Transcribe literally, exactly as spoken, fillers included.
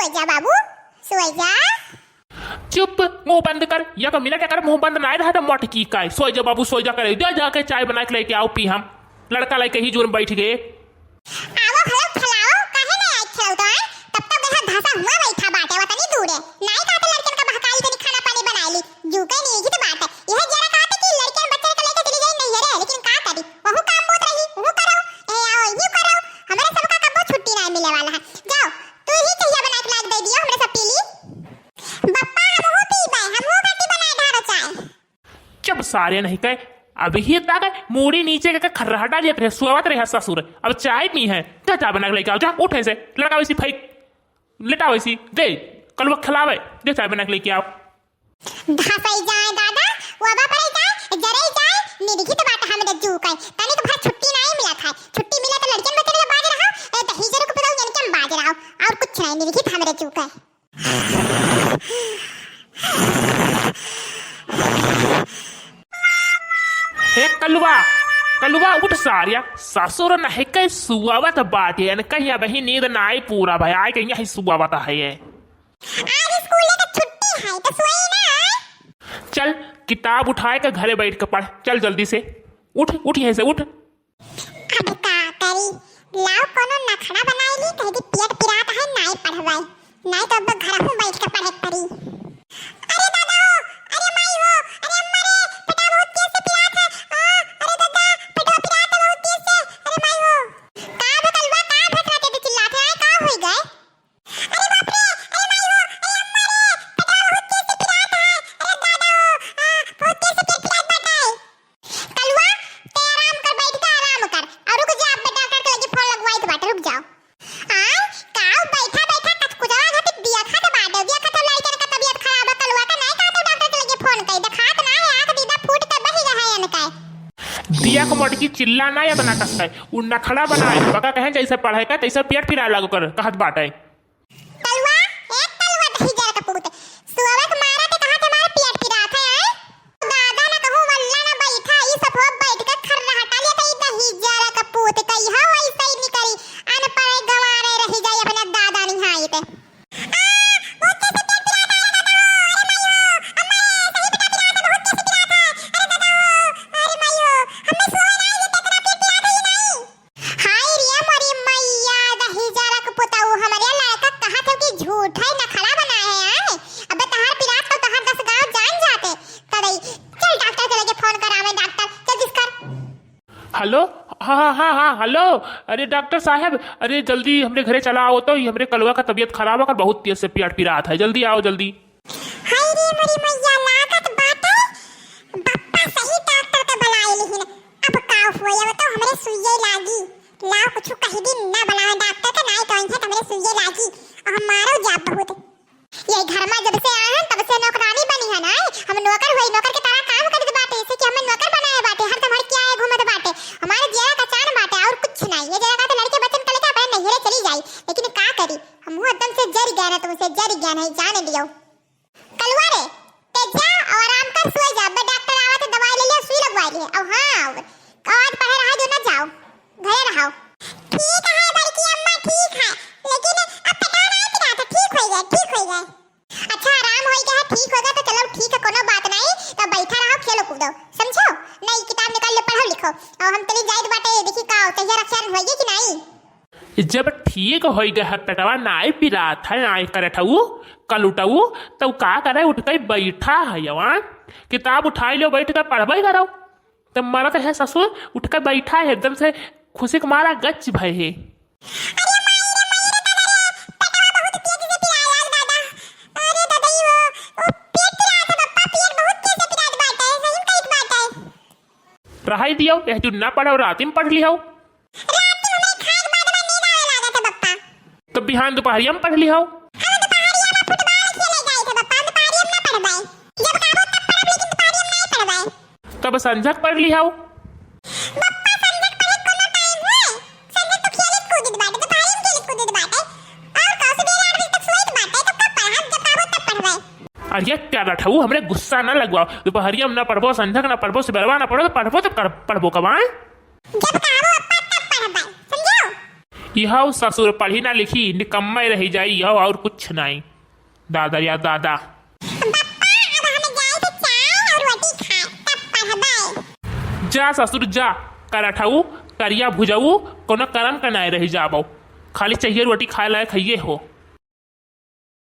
सोय जा बाबू, सोय जा। चुप, मुँह बंद कर। एक मिनट एकर मुँह बंद नाहीं रहा त मटकी का है। सोय जा बाबू, सोय जा करे। जा जाके चाय बनाइके लइके आउ, पी हम। लड़का लइके ही जोन बैठ गए। आवो, हलो, खेलाओ, काहे नाहीं आइ खेलाओ तो, आय? तब तो बेहा धसा हुआ बैठा बाटे, वतनी दूरे। नाहीं कहते लड़कन का बहकाई तनी खाना पानी बनाइ ली। जूके नहीं ही तो बात है। यह जरा कहते कि लड़कन बच्चन का लइके चली जाई नैहरे, लेकिन का करी? वहू काम बहुत रही, वो करो। ए आओ, ये करो। हमरे सबका कब्बो छुट्टी नाहीं मिले वाला है। जाओ, तू ही चहिया बनाइके लाइके दे दियो, हमरे सब पी ली। बप्पा, हमहू पीबे, हमहू खाती बनाए ढारो चाय। चुप सारे नहीं कहे, अभी ही इतना कहे, मूड़ी नीचे के खर्राटा लेत रहे, सुआवत रहे ससुर। अब चाय पी है, जा चाय बनाइके लइके आओ, जा, उठ ऐसे, लड़का वैसी फेंक, लेटा वैसी, दे, कलुआ खिलावे, दे चाय बनाइके लइके आओ। धसई जाए दादा, वबा परे जाए, जरई जाए, निरखित बात हमरे जू कहे, तनिक भर छुट्टी नाहीं मिलत है, छुट्टी मिले तो लड़कियन बच्चन के बाज रहा, ए दहीजर को पिलाऊ जन के हम बाज रहा, और कुछ नाहीं, निरखित हमरे जू कहे। हे कलुआ, कलुआ उठ सारिया, ससुर नहके सुआवत बाटे, अन कहीं अबही नींद नाई पूरा भय, आए कहीं यही सुआवत है ये। आज स्कूल के छुट्टी है, तो सोई ना। चल, किताब उठाए के घरे बैठ के पढ़, चल जल्दी से, उठ, उठ यहीं से, उठ। अब का करी? लाओ कोनो नखड़ा बनाई ली, कहे कि पेट पिरात है, नाई पढ़वाई, नाई तो अब घर हूँ बैठ के पढ़े के पड़ी। अरे दादा हो, अरे माई हो, अरे अम्मा रे, पेटवा बहुत तेज से पिरात है। आ, अरे दादा, पेटवा पिरात है बहुत तेज से। अरे माई हो। का बे कलुआ, का भसरा के चिल्लात है? का होई गए? अरे बाप रे, अरे माई हो, अरे अम्मा रे, पेटवा बहुत तेज से पिरात है। अरे दादा हो, आ, बहुत तेज से पेट पिरात बाटे। कलुआ, ते आराम कर, बैठ के आराम कर। और रुक जा, अब डॉक्टर के लगे फोन लगवाई तो बाटे, रुक जाओ। आय, काऊ बैठा बैठा कचकुचवा खातिर दिया खात बाटे, दिया खात लड़कन का तबीयत खराब है, कलुआ का नहीं कहते डॉक्टर के लगे फोन कई, देखात ना है, आँख दीदा फूट के बही रहे इनका। दिया को मटकी चिल्ला ना इतना कस है, उ नखड़ा बनाए, बका कहें जैसे पढ़े का तैसे पेट पिराए लागो कर, कहत बाटे। कलुआ, ए कलुआ दहिजर का पूत, सुअवा के मारा के कहाँ से मारे पेट पिरात है, आय? दादा ना कहूँ वल्ला ना बैठा, ई सब हो बैठ के खर्रा हटा लिया, कई दहिजर का पूत, कई हो वैसे ही निकरी, अनपढ़ गंवारे रही जाई अपने दादा निहाई पे। आ, बहुत तेज से पेट पिरात है, अरे दादा हो, अरे माई हो, अम्मा रे, सही पेट पिरात है, बहुत तेज से पिरात है, अरे दादा हो, अरे माई हो, हमें सोए ना, ये पेट पिरात है, ये नहीं। हाय रे मोरी मैया, दहिजरक पुतऊ, हमरे लड़का कहत हो कि झूठै नखड़ा बनाए है, आय? अबे तहार पिरात तो तहार दस गाँव जान जाते। तदई, चल डॉक्टर के लगे फोन करावे, डॉक्टर, जल्दी कर। हेलो, हाँ, हाँ, हाँ, हाँ, हेलो, अरे डॉक्टर साहब, अरे जल्दी हमरे घरे चला आओ तो, ये हमरे कलुआ का तबीयत खराब है, बहुत तेज से पेट पिरात है, जल्दी आओ, जल्दी। हाय रे मोरी मैया, लागत बाटे बप्पा सही डॉक्टर के बुलाए लिहिन। अब का होई, अब तो हमरे सुइये लागी। लाओ कुछ कह दिन ना बुलावे डॉक्टर के, नाई तो इनसे हमरे सुइये लागी। और हम मारो जाब बहुत। ये घर में जब से आए हैं तब से नौकरानी बनी है ना, हम नौकर हुई, नौकर के तरह काम करत बाटे, इसे कि हमें नौकर बनाए बाटे, हर समय क्या है घूमत बाटे। हमारे जिया का चान बाटे और कुछ नहीं। ये जरा का तो लड़के बच्चन के लेके अपने नैहरे चली जाई, लेकिन का करी, हम वो एकदम से जर गया ना, तुमसे जर गया नहीं, जाने दियो। कलुआ रे, ते जा और आराम कर, सोए जा। अबे डॉक्टर आवा तो दवाई ले लिया, सुई लगवा लिया। अब हाँ, अब आज पढ़े रहा जो ना जाओ, घरे रहो। ठीक है बड़की अम्मा, ठीक है, लेकिन अब पेटवा नहीं पिरात है, ठीक हो गए, ठीक हो गए। अच्छा, आराम हो गया है, ठीक हो गया तो चलो ठीक है, कोनो बात नहीं, तो बैठा रहो, खेलो कूदो, समझो? नहीं, किताब निकाल लो, पढ़ो लिखो। और हम चली जाइत बाटे, देखी का तैयार अक्षर होइए कि नहीं। जब ठीक होई गए है, पेटवा नाई पिरात है, नाई करत हऊ, कलुटऊ, तब का करे, उठ के बैठा है, जवान किताब उठाई लो, बैठ के पढ़बे करो। तब मरत है ससुर, उठ के बैठा है, एकदम से खुशी के मारा गच भय है। अरे माई रे, माई रे, दादा रे, पेटवा बहुत तेज से पिरात है दादा। अरे दादा, ई वो, वो पेट पिरात है बप्पा, पेट बहुत तेज से पिरात बाटे, सही में कहित बाटे। रहाई दियो, यह जो ना पढ़ो, रात में पढ़ लिहो। रात में हमरे खाए के बाद में नींद आवे लागत है, बप्पा। तो बिहान दोपहरिया में पढ़ लिहो। हम दोपहरिया में फुटबॉल खेले जाए थे, बप्पा, हम दोपहरिया में ना पढ़बे। जब कहबो तब पढ़ब, लेकिन दोपहरिया में नहीं पढ़बे। तब संझक पढ़ लिहो। बप्पा, संझक पढ़े कोनो टाइम है? संझक तो खेलत कूदत बाटे, दोपहरिया में खेलत कूदत बाटे। और का सुबह आठ बजे तक सोइत बाटे, तो कब पढ़ब? जब कहबो तब पढ़बे। अरे क्या रठऊ, हमरे गुस्सा ना लगवाओ। दोपहरिया में ना पढ़बो, संझक ना पढ़बो, सुबेरवा ना पढ़बो, तो पढ़बो तब कर, पढ़बो कब, आय? जब कहबो अप्पा तब पढ़बै, समझो? यह ससुर पढ़ी ना लिखी, निकम्मे रहि जाई, यह और कुछ नाई। दादा या दादा। बप्पा, अब हम जाई तो चाय और रोटी खाए, तब पढ़बे। जा ससुर जा, करठऊ, करिया भुजऊ, कोनो करम का नाय रहि जाबो। खाली चाहिए रोटी खाए लायक हइये हो।